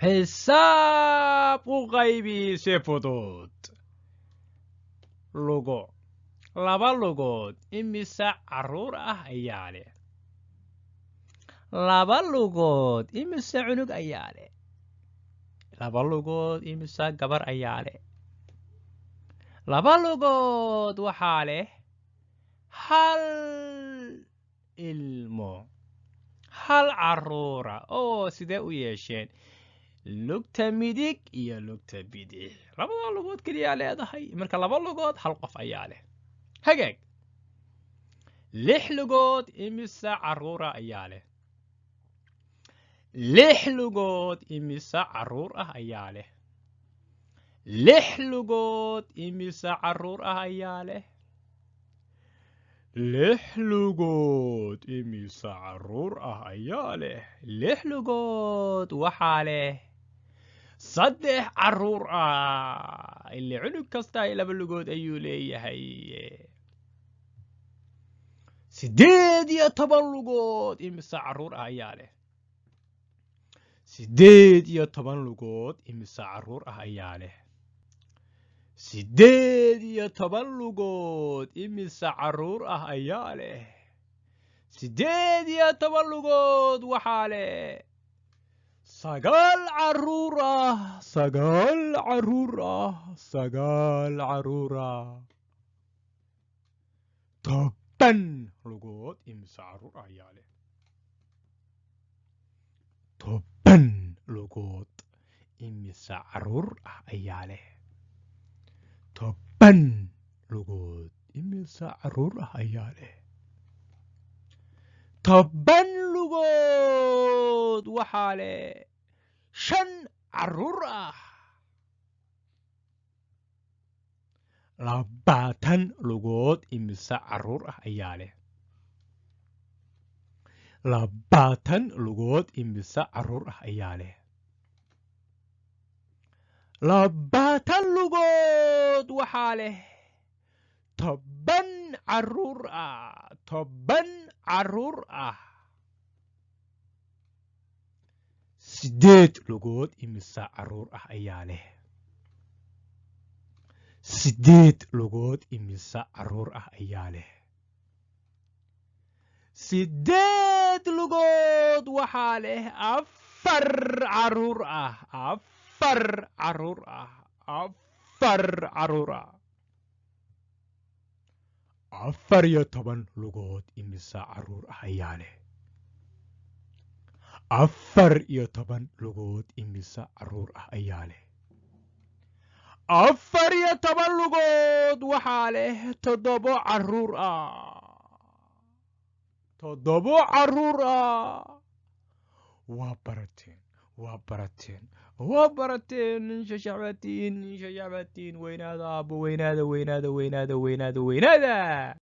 Xisaab u qaybi si fudud. Lugo. Laba lugood imisa carruur ah ayaa leh? Laba lugood imisa cunug ayaa leh? Laba lugood imisa gabar ayaa leh? Laba lugood waxaa leh hal ilmo, hal carruura. Oo sidee u yeesheen? Lugta midig iyo lugta bidix, labada lugood keliyaa leedahay. Marka laba lugood hal qof ayaa leh. Hagaag. Lix lugood imisa carruura ayaa leh? Lix lugood imisa carruur ah ayaa leh? Lix lugood imisa carruur ah ayaa leh? Lix lugood imisa carruur ah ayaa leh? Lix lugood waxaa leh 3 carruur ah, ile cunug kasta laba lugood ayuu leeyahay. 18 lugood imisa carruur ah ayaa leh? 18 lugood imisa carruur ah ayaa leh? 18 lugood imisa carruur ah ayaa leh? 18 lugood waxaa leh 9 carruur ah, 9 carruur ah, 9 carruur ah. 10 lugood imisa carruur ah ayaa leh? 10 lugood imisa carruur ah ayaa leh? 10 lugood imisa carruur ah ayaa leh? 10 lugood waxaa leh 5 carruur ah. 20 lugood imisa carruur ah ayaa leh? 20 lugood imisa carruur ah ayaa leh? 20 lugood waxaa leh 10 carruur ah, 10 carruur ah. 8 lugood imisa carruur ah ayaa leh? 8 lugood imisa carruur ah ayaa leh? 8 lugood waxaa leh 4 carruur ah, 4 carruur ah, 4 carruur ah. 14 lugood imisa carruur ah ayaa leh? 14 lugood imisa carruur ah ayaa leh? 14 lugood waxaa leh 7 carruur ah, 7 carruur ah. Waa barateen, waa barateen, waa barateen. Shashacbatiin, shashacbatiin. Weynaada aabbo, weynaada, weynaada, weynaada, weynaada, weynaada.